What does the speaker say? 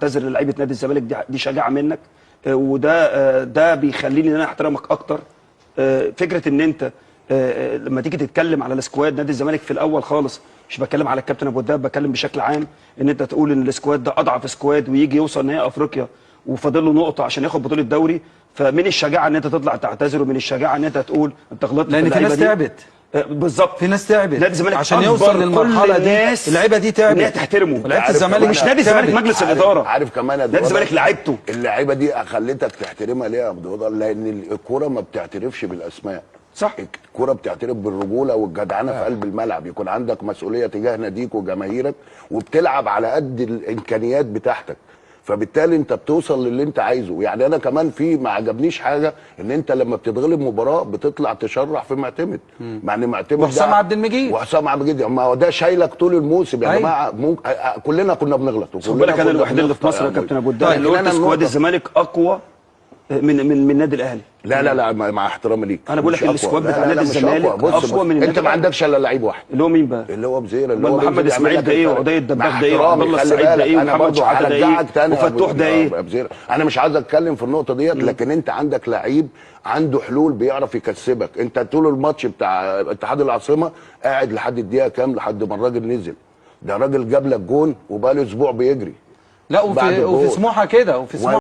تعتذر للعيبة نادي الزمالك، دي شجاعة منك، وده ده بيخليني ان انا احترمك اكتر. فكرة ان انت لما تيجي تتكلم على ال squad نادي الزمالك في الاول خالص، مش بتكلم على الكابتن ابو الدهب، بتكلم بشكل عام، ان انت تقول ان ال squad ده اضعف squad ويجي يوصل نهائي افريقيا وفاضل له نقطة عشان ياخد بطوله دوري، فمن الشجاعة ان انت تطلع تعتذر، ومن الشجاعة ان انت تقول انت غلطت لان في اللعيبة ناس دي. تعبت. بالظبط، في ناس تعبت نادي الزمالك عشان أكبر يوصل للمرحلة كل دي. الناس اللعيبة دي تعبت، إن هي تحترمه. لعيبة عارف الزمالك كمان مش نادي الزمالك، تعبت. مجلس الادارة. عارف كمان يا نادي الزمالك لعيبته. اللعيبة دي خلتك تحترمها ليه يا عبد الوهاب؟ لان الكورة ما بتعترفش بالاسماء. صح. الكورة بتعترف بالرجوله والجدعنه في قلب الملعب، يكون عندك مسؤولية تجاه ناديك وجماهيرك، وبتلعب على قد الامكانيات بتاعتك، فبالتالي انت بتوصل للي انت عايزه. يعني انا كمان في ما عجبنيش حاجة، ان انت لما بتتغلب مباراة بتطلع تشرح في معتمد، مع ان معتمد وحسام عبد المجيد. وحسام عبد المجيد، ما هو ده شايلك طول الموسم يا أيوة. جماعة. ممكن كلنا كنا بنغلط، خد بالك انا الوحيد اللي في مصر يا كابتن ابو الدهب اللي قلت squad الزمالك اقوى من النادي الاهلي. لا لا لا، مع احترامي ليك، أنا بقول مش لك أقوى. ال squad لا بتاع لا نادي لا، مش الزمالك أقوى. بص أقوى من انت النادي ما عندكش الا لعيب واحد اللي هو مين بقى؟ اللي هو بزيرة، اللي امال هو محمد بينزل يعمل اسماعيل لك ده ايه؟ الفرق. وعدي الدباغ مع ده ايه؟ احترامي، وعبد الله خلي السعيد ده بالك، ايه؟ انا ومحمد برضه شحاته ده ايه؟ هرجعك تاني يا وفتوح ده ايه؟ يا بزيرة. انا مش عايز اتكلم في النقطة ديت، لكن انت عندك لعيب عنده حلول بيعرف يكسبك. انت طول الماتش بتاع اتحاد العاصمة قاعد لحد الدقيقة كام، لحد ما الراجل نزل، ده راجل جاب لك جون وبقاله اسبوع بيجري لا بعد وفي الجول. سموحه كده، وفي سموحه.